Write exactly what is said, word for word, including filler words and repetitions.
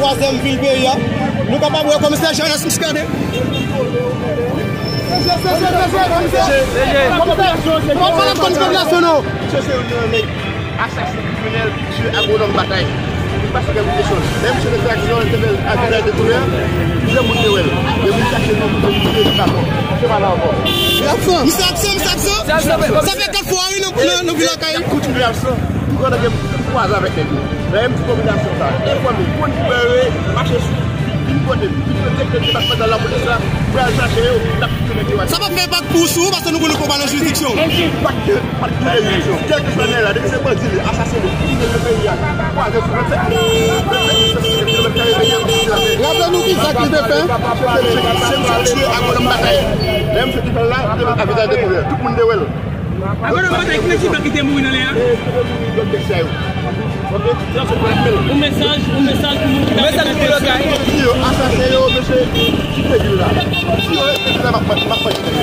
Twazèm vil peyi a. Nou kapab wè komisè Jonas Muscadin. Komisè, komisè, komisè. Komisè, komisè, komisè. Komisè, komisè, komisè. Misye se youn nan nèg asasen kriminèl ki tiye agwonòm Batay. Li pase kèk kesyon. Lè misye te fè aksyon, li te fè l a vizaj dekouvè, plizyè moun te wè l. Yo vin chache nou pou yo moutre li pa bon. Misye pa la ankò. Misye absan, misye absan. Sa fè kat fwa, wi, nan, nan, nan vil Akayè. L ap kontinye absan. Tou pandan ke m kwaze avèk nèg yo. Nan yon ti konbinasyon sa, enfòme, konn ki bò yo ye, mache sou, vin kote m, vin kote direktè depatmantal lapolis la, pral chache yo, n ap kite nèg yo atè. Sa p ap fè enpak pou ou sou ou, paske nou konnen ke w pa nan jiridiksyon. Enpak de, enpak de jiridiksyon. Kèlkeswa nèg la, depi se bandi li, asasen li, ki vin nan peyi a, kwaze sou vennsèt, vennsèt kilomèt kare peyi a, ap kite l atè. Raple nou ki zak li te fè. Se misye ki tiye agwonòm Batay. Lè misye te fè l la, li te fè l a vizaj dekouvè. Tout moun te wè l. Avan nan batay, ki nan ti blan ki te mouri nan lè a? Yon mesaj, yon mesaj pou moun ki ta... Mesaj pou moun yo, guys. Yo, asasen yo, mesye, kite vil la. Si yo rete vil la, m ap, m ap, m ap manje nèg yo.